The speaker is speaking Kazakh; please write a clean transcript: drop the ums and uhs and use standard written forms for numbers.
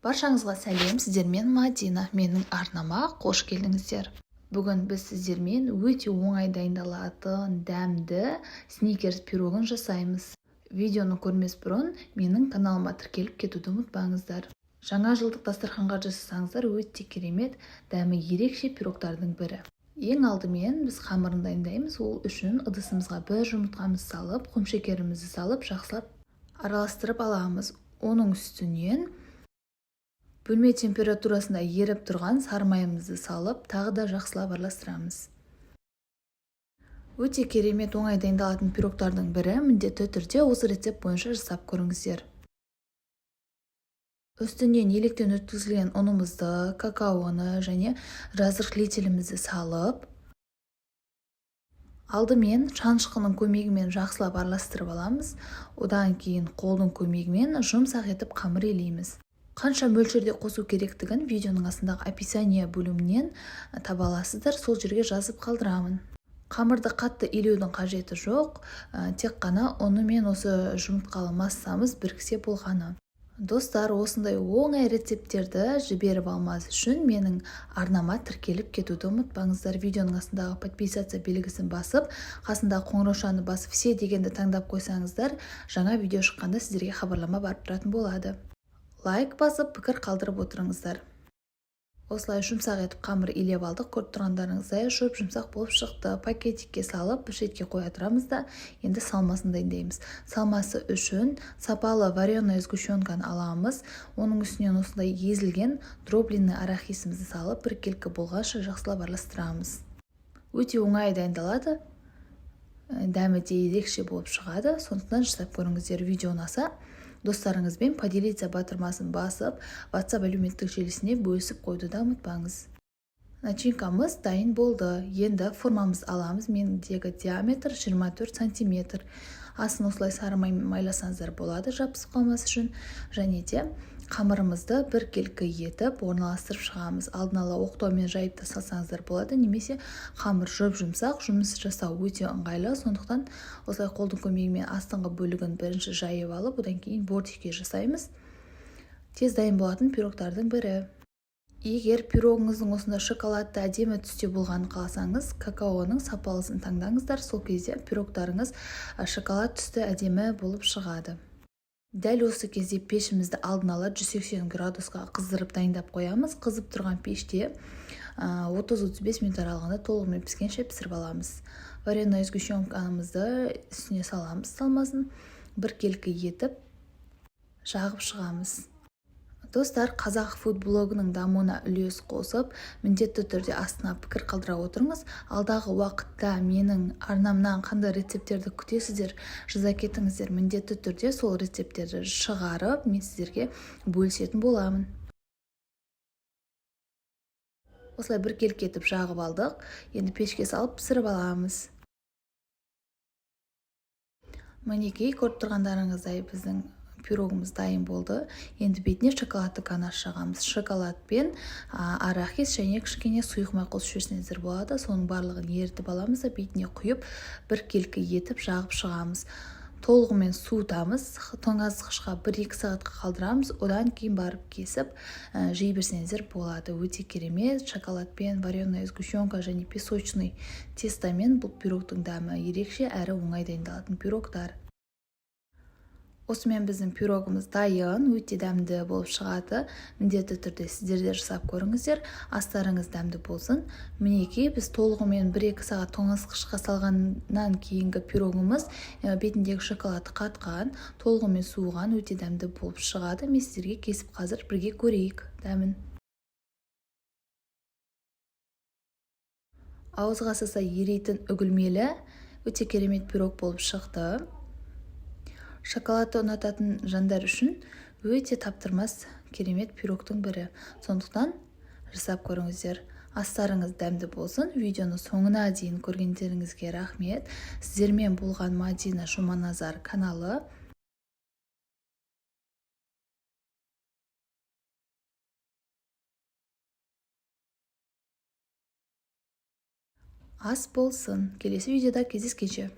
Баршаңызға сәлем, сіздермен Мадина. Менің арнама қош келдіңіздер. Бүгін біз сіздермен өте оңай дайындалатын дәмді сникерс пирогын жасаймыз. Видеоны көрмес бұрын менің каналыма тіркеліп кетуді ұмытпаңыздар. Жаңа жылдық дастарханға жасасаңыздар өте керемет, дәмі ерекше пирогтардың бірі. Ең алдымен біз қамырын дайындаймыз. Ол үшін ыдысымызға бір жұмыртқамызды салып, құмшекерімізді салып, жақсылап араластырып аламыз. Оның үстінен бөлме температурасында еріп тұрған сары майымызды салып, тағы да жақсылап араластырамыз. Өте керемет оңай дайындалатын пирогтардың бірі. Міндетті түрде осы рецепт бойынша жасап көріңіздер. Үстінен електен өткізілген ұнымызды, какаоны және разрыхлителімізді салып, алдымен шанышқының көмегімен жақсылап араластырып аламыз. Одан кейін қолдың көмегімен жұмсақ етіп қамыр илейміз. Қанша мөлшерде қосу керектігін видеоның астындағы описание бөлімінен таба аласыздар, сол жерге жазып қалдырамын. Қамырды қатты илеудің қажеті жоқ, тек қана ұны мен осы жұмыртқалы массамыз біріксе болғаны. Достар, осындай оңай рецепттерді жіберіп алмас үшін менің арнама тіркеліп кетуді ұмытпаңыздар. Видеоның астындағы подписаться белгісін басып, қасындағы қоңыраушаны басып, все дегенді таңдап қойсаңыздар, жаңа видео шыққанда сіздерге хабарлама барып тұратын болады. Лайк басып, пікір қалдырып отырыңыздар. Осылай жұмсақ етіп қамыр илеп алдық. Көріп тұрғандарыңыздай жұп-жұмсақ болып шықты. Пакетикке салып, бір шетке қоя тұрамыз да, енді салмасын дайындаймыз. Салмасы үшін сапалы вареная сгущенканы аламыз. Оның үстінен осындай езілген дробленый арахисімізді салып, біркелкі болғанша жақсылап араластырамыз. Өте оңай дайындалады. Дәмі де ерекше болып шығады. Сондықтан жасап көріңіздер. Видео ұнаса, достарыңызбен поделиться батырмасын басып, WhatsApp әлеуметтік желісіне бөлісіп қоюды да ұмытпаңыз. Начинкамыз дайын болды. Енді формамызды аламыз. Мендегі диаметр 24 сантиметр. Астын осылай сары май майласаңыздар болады, жабысып қалмас үшін. Және де қамырымызды біркелкі етіп орналастырып шығамыз. Алдын ала оқтаумен жайып та салсаңыздар болады, немесе қамыр жұп-жұмсақ, жұмыс жасау өте ыңғайлы. Сондықтан осылай қолдың көмегімен астыңғы бөлігін бірінші жайып алып, одан кейін бортикке жасаймыз. Тез дайын болатын пирогтардың бірі. Егер пирогыңыздың осындай шоколадты әдемі түсте болғанын қаласаңыз, какаоның сапалысын таңдаңыздар. Сол кезде пирогтарыңыз шоколад түсті әдемі болып шығады. Дәл осы кезде пешімізді алдын ала 180 градусқа қыздырып дайындап қоямыз. Қызып тұрған пеште 30-35 минут аралығында толығымен піскенше пісіріп аламыз. Вареная сгущенкамызды үстіне саламыз, салмасын біркелкі етіп жағып шығамыз. Достар, Қазақ фуд блогының дамуына үлес қосып, міндетті түрде астына пікір қалдыра отырыңыз. Алдағы уақытта менің арнамнан қандай рецепттерді күтесіздер, жаза кетіңіздер. Міндетті түрде сол рецепттерді шығарып, мен сіздерге бөлісетін боламын. Осылай біркелкі етіп жағып алдық. Енді пешке салып пісіріп аламыз. Мінекей, көріп тұрғандарыңыздай біздің пирогымыз дайын болды. Енді бетіне шоколадты ганаш жағамыз. Шоколадпен арахис және кішкене сұйық май қосып жіберсеңіздер болады. Соның барлығын ерітіп аламыз да, бетіне құйып, біркелкі етіп жағып шығамыз. Толығымен суытамыз. Тоңазытқышқа бір-екі сағатқа қалдырамыз. Одан кейін барып кесіп, жей берсеңіздер болады. Өте керемет. Шоколадпен, вареная сгущенка және песочный тестомен бұл пирогтың дәмі ерекше әрі оңай дайындалатын пирогтар. Осымен біздің пирогымыз дайын, өте дәмді болып шығады. Міндетті түрде сіздер де жасап көріңіздер. Астарыңыз дәмді болсын. Мінекей, біз толығымен бір-екі сағат тоңазытқышқа салғаннан кейінгі пирогымыз, бетіндегі шоколады қатқан, толығымен суыған, өте дәмді болып шығады. Мен сіздерге кесіп қазір бірге көрейік дәмін. Ауызға салса ерейтін үгілмелі, өте керемет пирог болып шықты. Шоколадты ұнататын жандар үшін өте таптырмас керемет пирогтың бірі. Сондықтан жасап көріңіздер. Астарыңыз дәмді болсын. Видеоны соңына дейін көргендеріңізге рахмет. Сіздермен болған Мадина Жұманазар каналы. Ас болсын. Келесі видеода кездескенше.